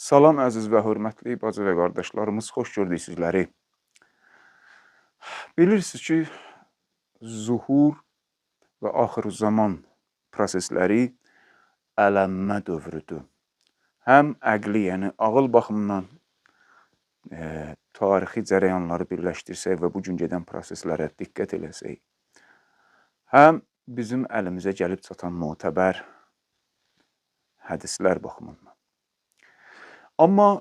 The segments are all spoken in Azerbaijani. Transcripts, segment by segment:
Salam əziz və hörmətli bacı və qardaşlarımız, xoş gördük sizləri. Bilirsiniz ki, zuhur və axır zaman prosesləri ələnmə dövrüdür. Həm əqli, yəni ağıl baxımından tarixi cərəyanları birləşdirsək və bu gün gedən proseslərə diqqət eləsək, həm bizim əlimizə gəlib çatan mötəbər hədislər baxımından. Amma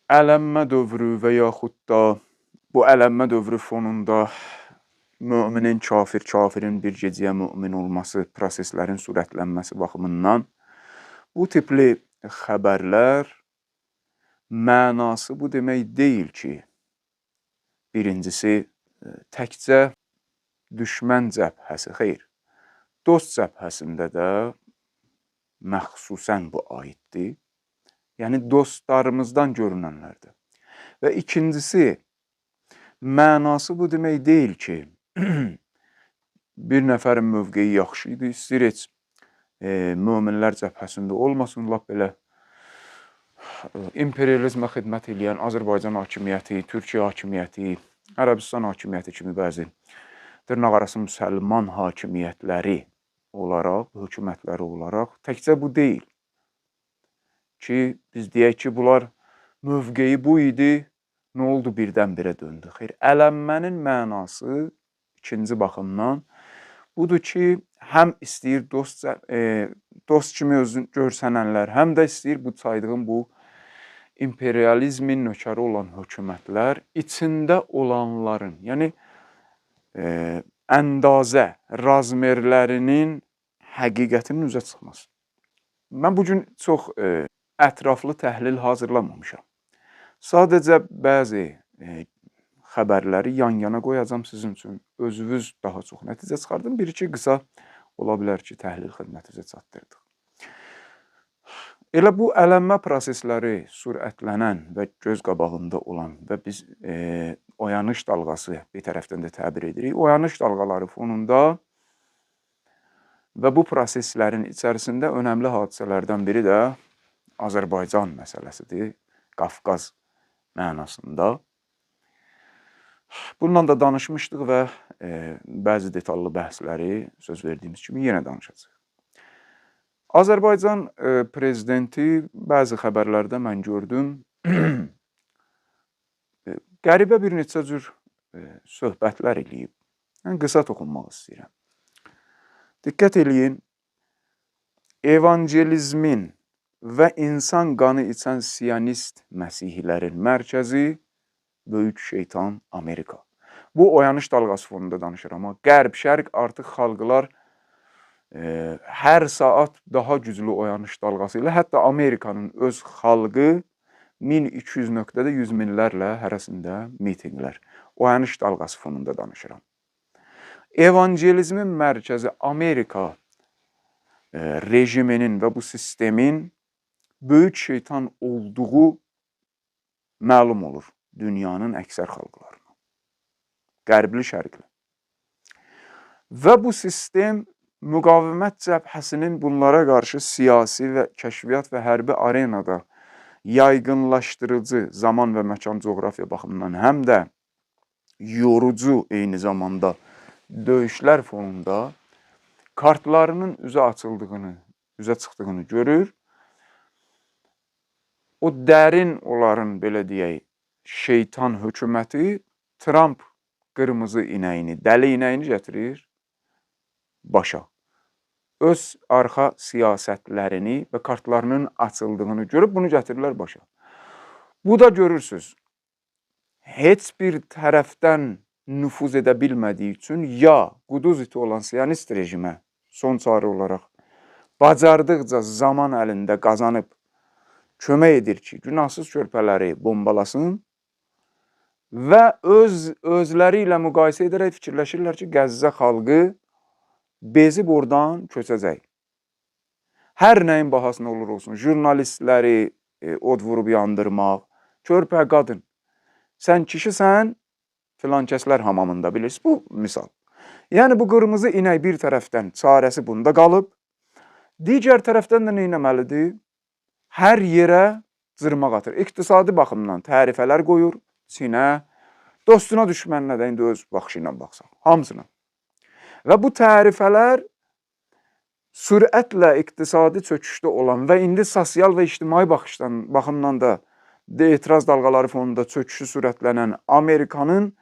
ələnmə dövrü və yaxud da bu ələnmə dövrü fonunda müminin kafir, kafirin bir gecəyə mümin olması, proseslərin sürətlənməsi baxımından bu tipli xəbərlər mənası bu demək deyil ki, birincisi təkcə düşmən cəbhəsi, xeyr, dost cəbhəsində də məxsusən bu aiddir. Yəni dostlarımızdan görünənlərdir. Və ikincisi, mənası bu demək deyil ki, bir nəfərin mövqeyi yaxşı idi, istəyir heç möminlər cəbhəsində olmasın, lap belə imperializmə xidmət eləyən Azərbaycan hakimiyyəti, Türkiyə hakimiyyəti, Ərəbistan hakimiyyəti kimi bəzi dırnaqarası müsəlman hakimiyyətləri olaraq, hökumətləri olaraq təkcə bu deyil ki, biz deyək ki, bunlar mövqeyi bu idi, nə oldu birdən-birə döndü. Xeyr, ələnmənin mənası ikinci baxımdan budur ki, həm istəyir dost kimi özünü görsənənlər, həm də istəyir bu saydığım bu imperializmin nökəri olan hökumətlər içində olanların, yəni əndazə, razmerlərinin həqiqətinin üzə çıxması. Mən bu gün çox ətraflı təhlil hazırlamamışam. Sadəcə bəzi xəbərləri yan-yana qoyacağam sizin üçün. Özünüz daha çox nəticə çıxardın. Bir-iki qısa ola bilər ki, təhlil xidmətinizə çatdırdıq. Elə bu ələnmə prosesləri sürətlənən və göz qabağında olan və biz oyanış dalğası bir tərəfdən də təbir edirik. Oyanış dalğaları fonunda və bu proseslərin içərisində önəmli hadisələrdən biri də Azərbaycan məsələsidir, Qafqaz mənasında. Bununla da danışmışdıq və bəzi detallı bəhsləri söz verdiyimiz kimi yenə danışacağıq. Azərbaycan prezidenti bəzi xəbərlərdə mən gördüm, qəribə bir neçə cür söhbətlər eləyib. Mən qısa toxunmaq istəyirəm. Diqqət eləyin, evangelizmin və insan qanı içən siyonist məsihilərin mərkəzi böyük şeytan Amerika. Bu oyanış dalğası fonunda danışıram, amma Qərb, Şərq artıq xalqlar hər saat daha güclü oyanış dalğası ilə, hətta Amerikanın öz xalqı 1200 nöqtədə 100 minlərlə hərəsində mitinqlər. Oyanış dalğası fonunda danışıram. Evangelizmin mərkəzi Amerika rejiminin və bu sistemin böyük şeytan olduğu məlum olur dünyanın əksər xalqlarına. Qərbli, şərqli. Və bu sistem müqavimət cəbhəsinin bunlara qarşı siyasi və kəşfiyyat və hərbi arenada yaygınlaşdırıcı zaman və məkan coğrafiya baxımından həm də yorucu eyni zamanda döyüşlər fonunda kartlarının üzə açıldığını, üzə çıxdığını görür. O dərin onların, belə deyək, şeytan hökuməti Tramp qırmızı inəyini, dəli inəyini gətirir başa. Öz arxa siyasətlərini və kartlarının açıldığını görüb bunu gətirirlər başa. Bu da görürsünüz, heç bir tərəfdən nüfuz edə bilmədiyi üçün ya quduz iti olan siyonist rejimə son çarə olaraq bacardıqca zaman əlində qazanıb kömək edir ki, günahsız körpələri bombalasın və özləri ilə müqayisə edərək fikirləşirlər ki, Qəzzə xalqı bezib oradan köçəcək. Hər nəyin bahasına olur olsun, jurnalistləri od vurub yandırmaq, körpə qadın, sən kişisən, filan kəslər hamamında bilirsiniz, bu misal. Yəni bu qırmızı inək bir tərəfdən çarəsi bunda qalıb, digər tərəfdən də nə etməlidir? Hər yerə cırmaq atır. İqtisadi baxımdan tərifələr qoyur Çinə, dostuna, düşməninə də indi öz baxışı ilə baxsaq, hamısına. Və bu tərifələr sürətlə iqtisadi çöküşdə olan və indi sosial və ictimai baxımdan da etiraz dalğaları fonunda çöküşü sürətlənən Amerikanın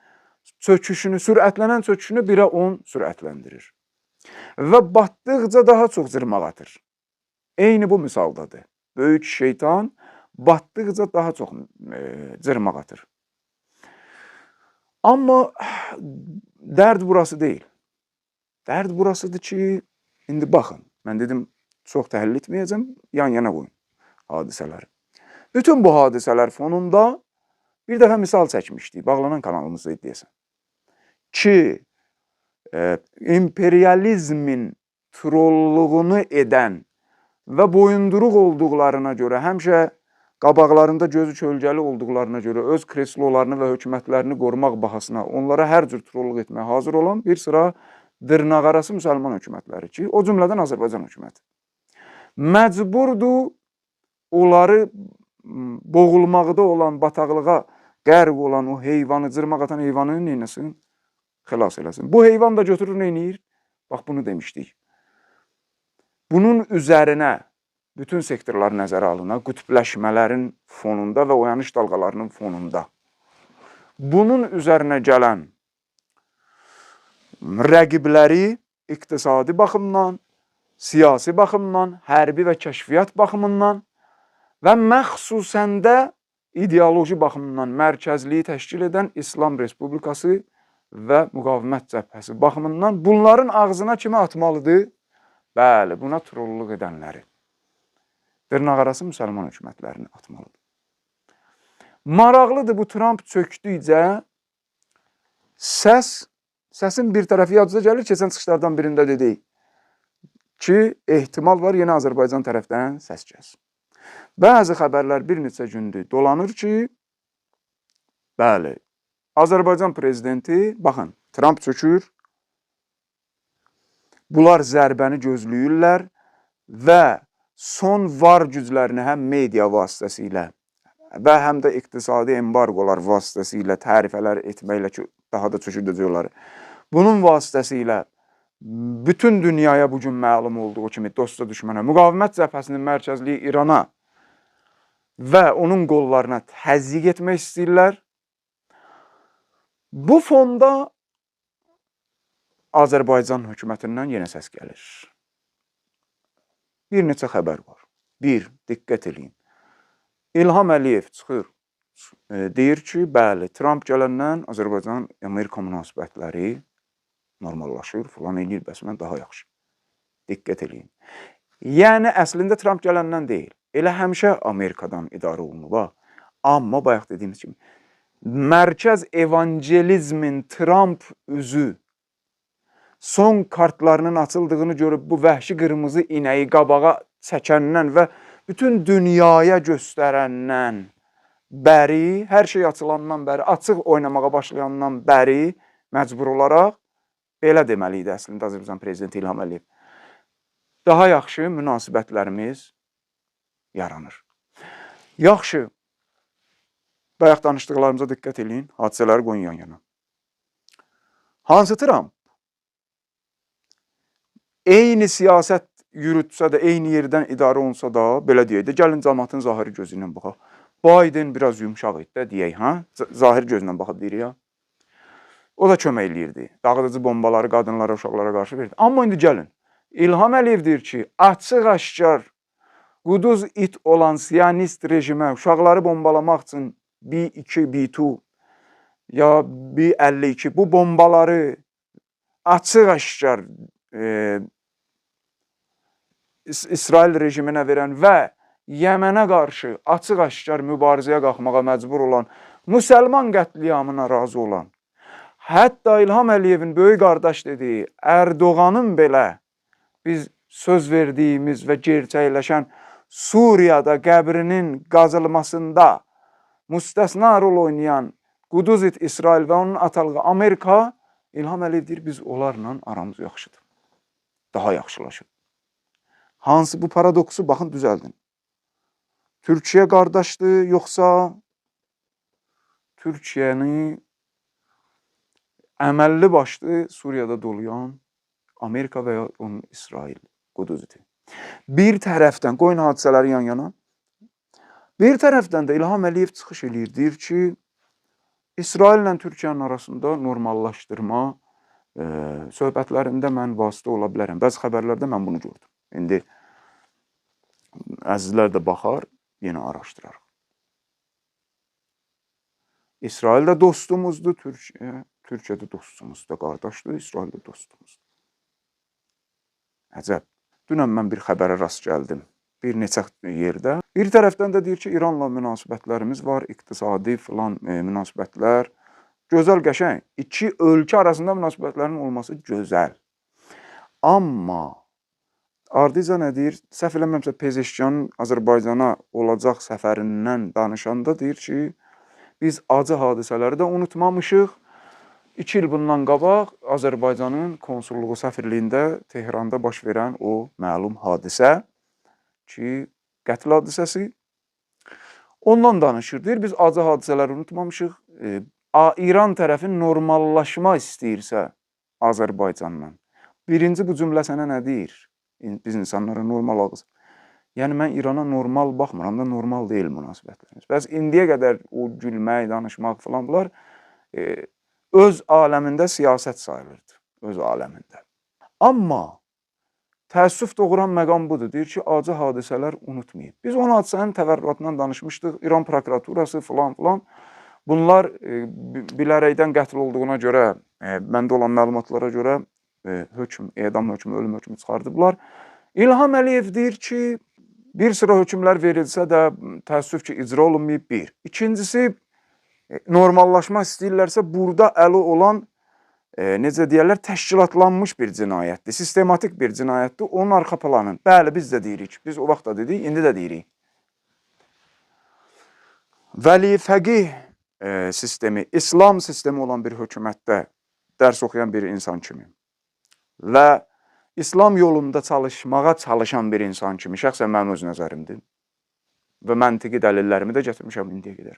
çöküşünü, sürətlənən çöküşünü 1-ə 10 sürətləndirir. Və batdıqca daha çox cırmaq atır. Eyni bu misaldadır. Böyük şeytan batdıqca daha çox cırmaq atır. Amma dərd burası deyil. Dərd burasıdır ki, indi baxın, mən dedim, çox təhlil etməyəcəm, yan-yana qoyun hadisələri. Bütün bu hadisələr fonunda bir dəfə misal çəkmişdik, bağlanan kanalımızda deyəsən, ki, imperializmin trolluğunu edən və boyunduruq olduqlarına görə, həmişə qabaqlarında gözü kölgəli olduqlarına görə öz kreslolarını və hökumətlərini qorumaq bahasına onlara hər cür trolluq etməyə hazır olan bir sıra dırnaqarası müsəlman hökumətləri ki, o cümlədən Azərbaycan hökuməti. Məcburdur onları boğulmaqda olan, bataqlığa qərq olan o heyvanı, cırmaq atan heyvanı neynəsin? Xilas eləsin. Bu heyvan da götürür, neyniyir? Bax, bunu demişdik. Bunun üzərinə bütün sektorlar nəzərə alına, qütbləşmələrin fonunda və oyanış dalğalarının fonunda. Bunun üzərinə gələn rəqibləri iqtisadi baxımdan, siyasi baxımdan, hərbi və kəşfiyyat baxımından və məxsusən də ideoloji baxımdan mərkəzliyi təşkil edən İslam Respublikası və Müqavimət Cəbhəsi baxımından bunların ağzına kimi atmalıdır? Bəli, buna trolluq edənləri. Dırnaqarası müsəlman hökumətlərini atmalıdır. Maraqlıdır, bu Tramp çöktükcə səsin bir tərəfi yadınıza gəlir, keçən çıxışlardan birində dedik ki, ehtimal var yenə Azərbaycan tərəfdən səs gəlsin. Bəzi xəbərlər bir neçə gündür dolanır ki, bəli, Azərbaycan prezidenti, baxın, Tramp çökür, bunlar zərbəni gözləyirlər və son var güclərini həm media vasitəsilə və həm də iqtisadi embargolar vasitəsilə tərifələr etməklə ki, daha da çökürdəcək onları. Bunun vasitəsilə bütün dünyaya bugün məlum olduğu kimi dosta düşmənə, Müqavimət Cəbhəsinin mərkəzliyi İrana və onun qollarına təzyiq etmək istəyirlər. Bu fonda Azərbaycan hökumətindən yenə səs gəlir. Bir neçə xəbər var. Bir, diqqət eləyin. İlham Əliyev çıxır, deyir ki, bəli, Tramp gələndən Azərbaycan-Amerika münasibətləri normallaşır, filan eləyir, bəs mən daha yaxşı. Diqqət eləyin. Yəni, əslində Tramp gələndən deyil. Elə həmişə Amerikadan idarə olunub, ha. Amma bayaq dediyimiz kimi, mərkəz evangelizmin Tramp üzü son kartlarının açıldığını görüb bu vəhşi qırmızı inəyi qabağa çəkəndən və bütün dünyaya göstərəndən bəri, hər şey açılandan bəri, açıq oynamağa başlayandan bəri məcbur olaraq belə deməli idi əslində Azərbaycan Prezidenti İlham Əliyev. Daha yaxşı münasibətlərimiz yaranır. Yaxşı, bayaq danışdıqlarımıza diqqət eləyin, hadisələri qoyun yan yana. Hansı Tramp? Eyni siyasət yürütsə də, eyni yerdən idarə olunsa da, belə deyək də, gəlin cəmaatın zahiri gözü ilə baxaq. Biden biraz yumşaq idi də, deyək, ha? Zahiri gözlə baxıb deyirik, ha? O da kömək eləyirdi. Dağıdıcı bombaları qadınlara, uşaqlara qarşı verdi. Amma indi gəlin, İlham Əliyev deyir ki, açıq-aşkar quduz it olan siyonist rejimə uşaqları bombalamaq üçün B-2, B-2 ya B-52 bu bombaları açıq-aşkar İsrail rejiminə verən və Yəmənə qarşı açıq-aşkar mübarizəyə qalxmağa məcbur olan, müsəlman qətliyamına razı olan, hətta İlham Əliyevin böyük qardaş dediyi Ərdoğanın belə biz söz verdiyimiz və gerçəkləşən Suriyada qəbrinin qazılmasında müstəsna rol oynayan quduz it İsrail və onun atalığı Amerika, İlham Əliyev deyir, biz onlarla aramız yaxşıdır. Daha yaxşılaşıb. Hansı bu paradoksu baxın düzəldin. Türkiyə qardaşdır, yoxsa Türkiyəni əməlli başlı Suriyada dolayan Amerika və ya onun İsrail quduziti. Bir tərəfdən, qoyun hadisələri yan-yana, bir tərəfdən də İlham Əliyev çıxış eləyir, deyir ki, İsraillə Türkiyənin arasında normallaşdırma söhbətlərində mən vasitə ola bilərəm. Bəzi xəbərlərdə mən bunu gördüm. İndi əzizlər də baxar, yenə araşdırarıq. İsrail də dostumuzdur, Türkiyə də dostumuzdur, qardaşdır, İsrail də dostumuzdur. Əcəb. Dünən mən bir xəbərə rast gəldim. Bir neçə yerdə. Bir tərəfdən də deyir ki, İranla münasibətlərimiz var, iqtisadi filan münasibətlər. Gözəl, qəşəng. İki ölkə arasında münasibətlərin olması gözəl. Amma ardıca nə deyir? Səhv eləmirəmsə Pezeşkiyanın Azərbaycana olacaq səfərindən danışanda deyir ki, biz acı hadisələri də unutmamışıq. 2 il bundan qabaq Azərbaycanın konsulluğu səfirliyində Tehranda baş verən o məlum hadisə ki, qətl hadisəsi, ondan danışır. Deyir, biz acı hadisələri unutmamışıq. İran tərəfi normallaşma istəyirsə Azərbaycanla. Birinci bu cümlə sənə nə deyir? Biz insanlara normal ağız. Yəni, mən İrana normal baxmıram da, normal deyil münasibətlərimiz. Bəs indiyə qədər o gülmək, danışmaq filan bunlar öz aləmində siyasət sayılırdı. Öz aləmində. Amma təəssüf doğuran məqam budur. Deyir ki, acı hadisələr unutmayıb. Biz onun hadisənin təfərrüatından danışmışdıq. İran prokuraturası filan filan. Bunlar bilərəkdən qətl olduğuna görə, məndə olan məlumatlara görə hökm, edam hökmü, ölüm hökmü çıxardıblar. İlham Əliyev deyir ki, bir sıra hökmlər verilsə də təəssüf ki, icra olunmayıb bir. İkincisi, normallaşma istəyirlərsə, burada əli olan, necə deyərlər, təşkilatlanmış bir cinayətdir, sistematik bir cinayətdir, onun arxa planı. Bəli, biz də deyirik, biz o vaxt da dedik, indi də deyirik. Vəli fəqih sistemi, İslam sistemi olan bir hökumətdə dərs oxuyan bir insan kimi və İslam yolunda çalışmağa çalışan bir insan kimi, şəxsən mənim öz nəzərimdir və məntiqi dəlillərimi də gətirmişəm indiyə qədər.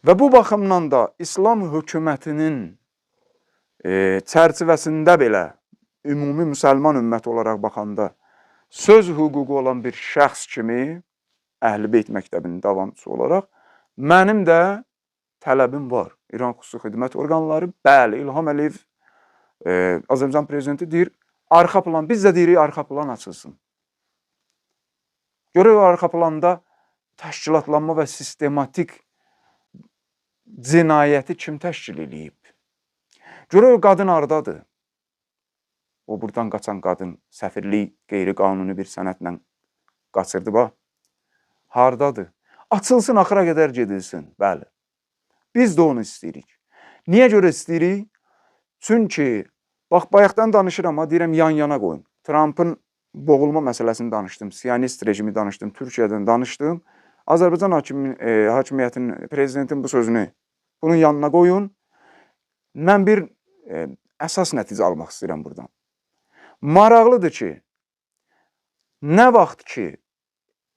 Və bu baxımdan da İslam hökumətinin çərçivəsində belə ümumi müsəlman ümməti olaraq baxanda söz hüququ olan bir şəxs kimi Əhl-i Beyt məktəbinin davamçısı olaraq mənim də tələbim var. İran xüsusi xidmət orqanları, bəli, İlham Əliyev, Azərbaycan prezidenti deyir, arxa plan, biz də deyirik, arxa plan açılsın. Görək o arxa planda təşkilatlanma və sistematik cinayəti kim təşkil eləyib? Görək o qadın hardadır? O buradan qaçan qadın səfirlik qeyri-qanuni bir sənədlə qaçırdı, bax. Hardadır? Açılsın, axıra qədər gedilsin. Bəli. Biz də onu istəyirik. Niyə görə istəyirik? Çünki, bax, bayaqdan danışıram, ha, deyirəm, yan-yana qoyun. Trumpın boğulma məsələsini danışdım, siyonist rejimi danışdım, Türkiyədən danışdım. Azərbaycan hakimiyyətinin, prezidentin bu sözünü bunun yanına qoyun. Mən bir əsas nəticə almaq istəyirəm buradan. Maraqlıdır ki, nə vaxt ki,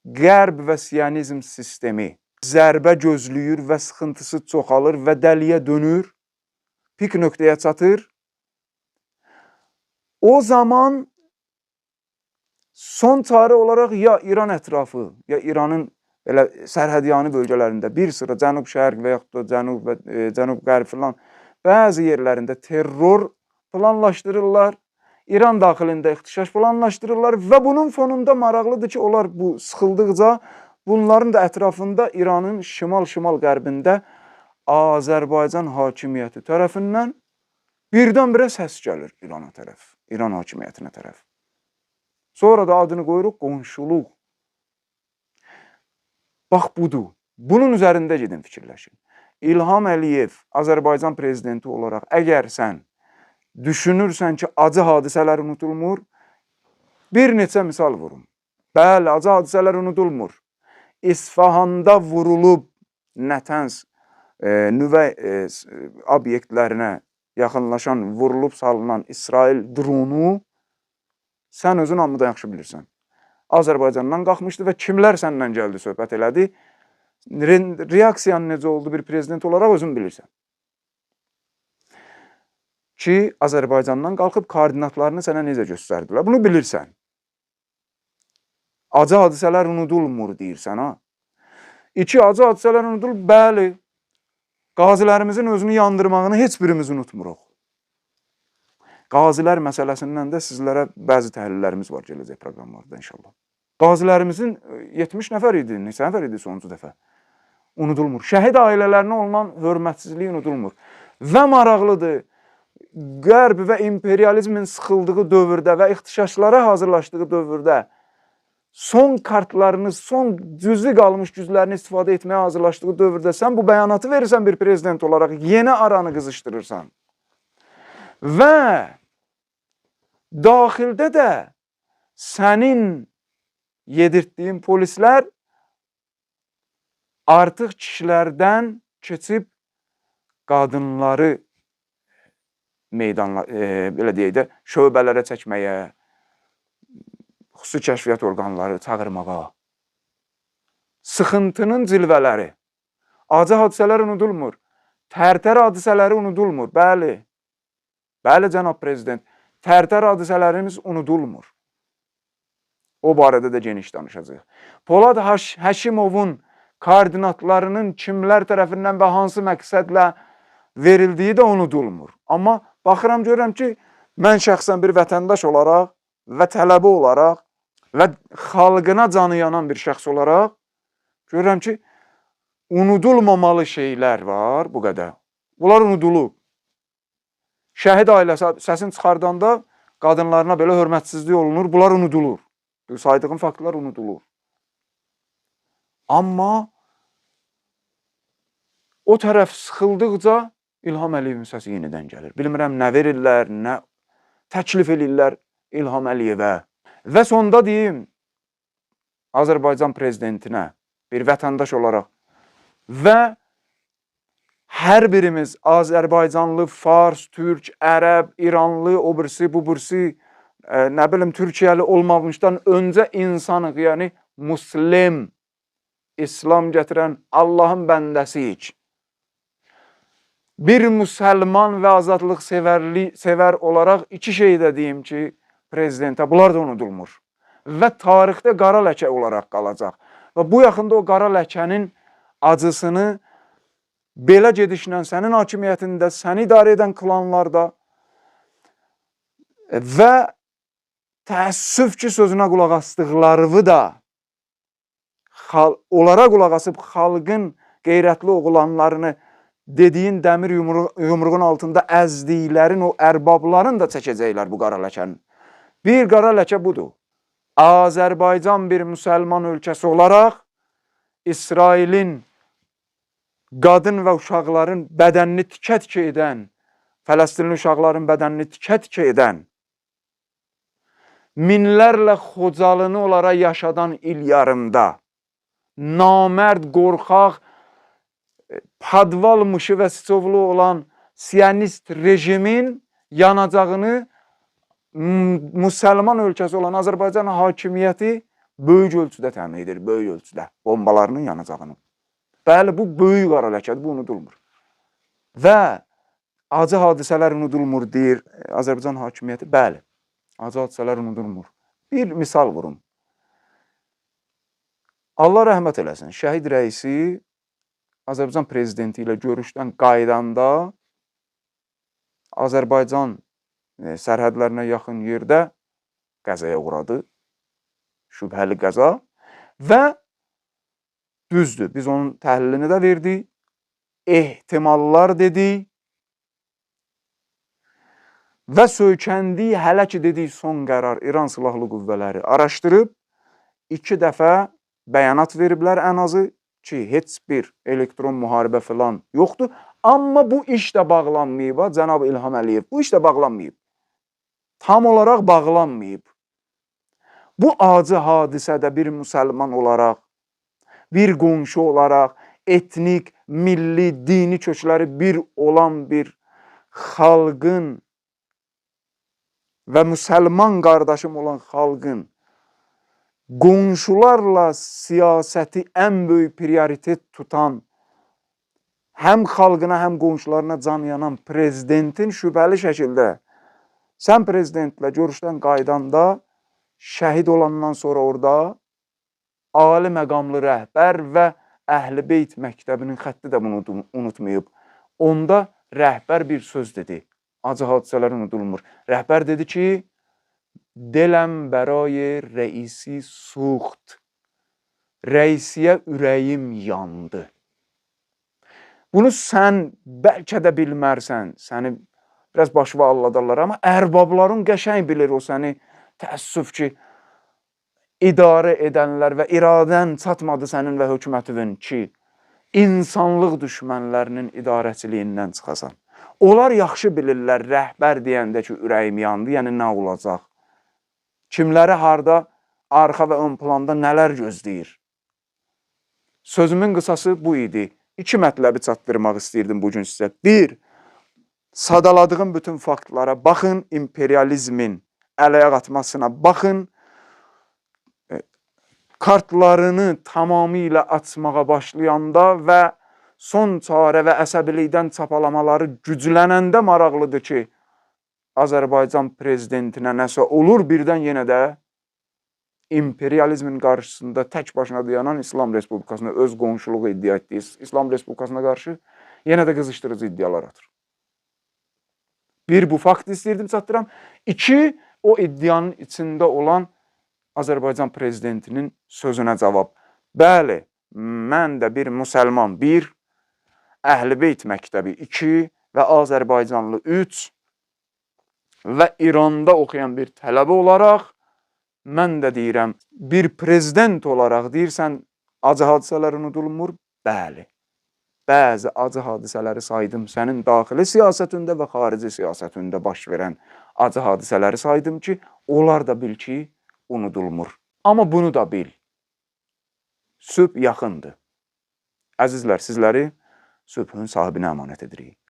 Qərb və siyonizm sistemi zərbə gözləyir və sıxıntısı çoxalır və dəliyə dönür, pik nöqtəyə çatır, o zaman son çarə olaraq ya İran ətrafı, ya İranın belə sərhədyanı bölgələrində bir sıra cənub-şərq və yaxud da cənub və cənub-qərb filan bəzi yerlərində terror planlaşdırırlar. İran daxilində ixtişaş planlaşdırırlar və bunun fonunda maraqlıdır ki, onlar bu sıxıldıqca bunların da ətrafında İranın şimal-şimal qərbində Azərbaycan hakimiyyəti tərəfindən birdən-birə səs gəlir İrana tərəf, İran hakimiyyətinə tərəf. Sonra da adını qoyuruq qonşuluq. Bax budur. Bunun üzərində gedin fikirləşin. İlham Əliyev Azərbaycan prezidenti olaraq əgər sən düşünürsən ki, acı hadisələr unutulmur, bir neçə misal vurum. Bəli, acı hadisələr unudulmur. İsfahanda vurulub Nətəns nüvə obyektlərinə yaxınlaşan, vurulub salınan İsrail dronu sən özün hamıdan yaxşı bilirsən. Azərbaycandan qalxmışdı və kimlər səndən gəldi, söhbət elədi? Reaksiyan necə oldu bir prezident olaraq özün bilirsən. Ki, Azərbaycandan qalxıb koordinatlarını sənə necə göstərdilər? Bunu bilirsən. Acı hadisələr unudulmur deyirsən, ha? İki, acı hadisələr unudulur, bəli. Qazilərimizin özünü yandırmağını heç birimiz unutmuruq. Qazilər məsələsindən də sizlərə bəzi təhlillərimiz var gələcək proqramlarda inşallah. Qazilərimizin 70 nəfər idi, neçə nəfər idi sonuncu dəfə? Unudulmur. Şəhid ailələrinə olunan hörmətsizlik unudulmur. Və maraqlıdır, Qərb və imperializmin sıxıldığı dövrdə və ixtişaşlara hazırlaşdığı dövrdə son kartlarını, son cüzi qalmış güclərini istifadə etməyə hazırlaşdığı dövrdə sən bu bəyanatı verirsən bir prezident olaraq, yeni aranı qızışdırırsan. Və daxildə də sənin yedirtdiyin polislər artıq kişilərdən keçib qadınları meydanla, belə deyək də, şöbələrə çəkməyə, xüsusi kəşfiyyat orqanları çağırmağa. Sıxıntının cilvələri. Acı hadisələr unudulmur. Tərtər hadisələri unudulmur. Bəli. Bəli, cənab prezident. Tərtər hadisələrimiz unudulmur. O barədə də geniş danışacağıq. Polad Həşimovun koordinatlarının kimlər tərəfindən və hansı məqsədlə verildiyi də unudulmur. Amma baxıram, görürəm ki, mən şəxsən bir vətəndaş olaraq və tələbə olaraq və xalqına canı yanan bir şəxs olaraq görürəm ki, unudulmamalı şeylər var bu qədər. Bunlar unudulub. Şəhid ailəsi səsini çıxardanda qadınlarına belə hörmətsizlik olunur, bunlar unudulur. Saydığım faktlar unudulur. Amma o tərəf sıxıldıqca İlham Əliyevin səsi yenidən gəlir. Bilmirəm nə verirlər, nə təklif eləyirlər İlham Əliyevə. Və sonda deyim, Azərbaycan prezidentinə bir vətəndaş olaraq və hər birimiz Azərbaycanlı, Fars, Türk, Ərəb, İranlı, o birisi, bu birisi, nə bilim, Türkiyəli olmamışdan öncə insanıq, yəni Müslim, İslam gətirən Allahın bəndəsiyik. Bir müsəlman və azadlıq sevər olaraq iki şey də deyim ki, prezidentə, bunlar da unudulmur. Və tarixdə qara ləkə olaraq qalacaq. Və bu yaxında o qara ləkənin acısını belə gedişlə sənin hakimiyyətində, səni idarə edən klanlarda və təəssüf ki, sözünə qulaq asdıqlarını da onlara qulaq asıb xalqın qeyrətli oğlanlarını dediyin dəmir yumruğun altında əzdiklərin, o ərbabların da çəkəcəklər bu qara ləkəni. Bir qara ləkə budur. Azərbaycan bir müsəlman ölkəsi olaraq İsrailin qadın və uşaqların bədənini tikə-tikə edən, Fələstinli uşaqların bədənini tikə-tikə edən, minlərlə Xocalını onlara yaşadan il yarımda, namərd, qorxaq, padval mışı və sıçovlu olan siyonist rejimin yanacağını müsəlman ölkəsi olan Azərbaycan hakimiyyəti böyük ölçüdə təmin edir, böyük ölçüdə bombalarının yanacağını. Bəli, bu böyük qara ləkədir, bu unudulmur. Və acı hadisələr unudulmur deyir Azərbaycan hakimiyyəti. Bəli, acı hadisələr unudulmur. Bir misal vurum. Allah rəhmət eləsin, şəhid rəisi Azərbaycan prezidenti ilə görüşdən qayıdanda Azərbaycan sərhədlərinə yaxın yerdə qəzaya uğradı. Şübhəli qəza və düzdür, biz onun təhlilini də verdik, ehtimallar dedik və söykəndiyi hələ ki dedik son qərar İran Silahlı Qüvvələri araşdırıb, 2 dəfə bəyanat veriblər ən azı ki, heç bir elektron müharibə filan yoxdur. Amma bu iş də bağlanmayıb, ha, cənab İlham Əliyev, bu iş də bağlanmayıb. Tam olaraq bağlanmayıb. Bu acı hadisədə bir müsəlman olaraq, bir qonşu olaraq, etnik, milli, dini kökləri bir olan bir xalqın və müsəlman qardaşım olan xalqın Qonşularla siyasəti ən böyük prioritet tutan, həm xalqına, həm qonşularına can yanan prezidentin şübhəli şəkildə sən prezidentlə görüşdən qayıdanda, şəhid olandan sonra orada ali məqamlı rəhbər və Əhl-i Beyt məktəbinin xətti də bunu unutmayıb. Onda rəhbər bir söz dedi. Acı hadisələr unudulmur. Rəhbər dedi ki, Deləm bərayi rəisi suxt. Rəisiyə ürəyim yandı. Bunu sən bəlkə də bilmərsən, səni biraz başıva alladarlar, amma ərbabların qəşəng bilir o səni. Təəssüf ki, idarə edənlər və iradən çatmadı sənin və hökumətinin ki, insanlıq düşmənlərinin idarəçiliyindən çıxasan. Onlar yaxşı bilirlər rəhbər deyəndə ki, ürəyim yandı, yəni nə olacaq? Kimləri harda, arxa və ön planda nələr gözləyir? Sözümün qısası bu idi. İki mətləbi çatdırmaq istəyirdim bugün sizə. Bir, sadaladığım bütün faktlara baxın, imperializmin əl-ayaq atmasına baxın, kartlarını tamamilə açmağa başlayanda və son çarə və əsəbilikdən çapalamaları güclənəndə maraqlıdır ki, Azərbaycan prezidentinə nəsə olur, birdən yenə də imperializmin qarşısında tək başına dayanan İslam Respublikasına öz qonşuluğu iddia etdiyi İslam Respublikasına qarşı yenə də qızışdırıcı iddialar atır. Bir, bu faktı istəyirdim çatdıram. İki, o iddianın içində olan Azərbaycan prezidentinin sözünə cavab. Bəli, mən də bir müsəlman, bir, Əhl-i Beyt məktəbi, iki və Azərbaycanlı, üç və İranda oxuyan bir tələbə olaraq mən də deyirəm, bir prezident olaraq deyirsən, acı hadisələr unudulmur? Bəli. Bəzi acı hadisələri saydım sənin daxili siyasətində və xarici siyasətində baş verən acı hadisələri saydım ki, onlar da bil ki, unudulmur. Amma bunu da bil. Sübh yaxındır. Əzizlər, sizləri sübhün sahibinə əmanət edirik.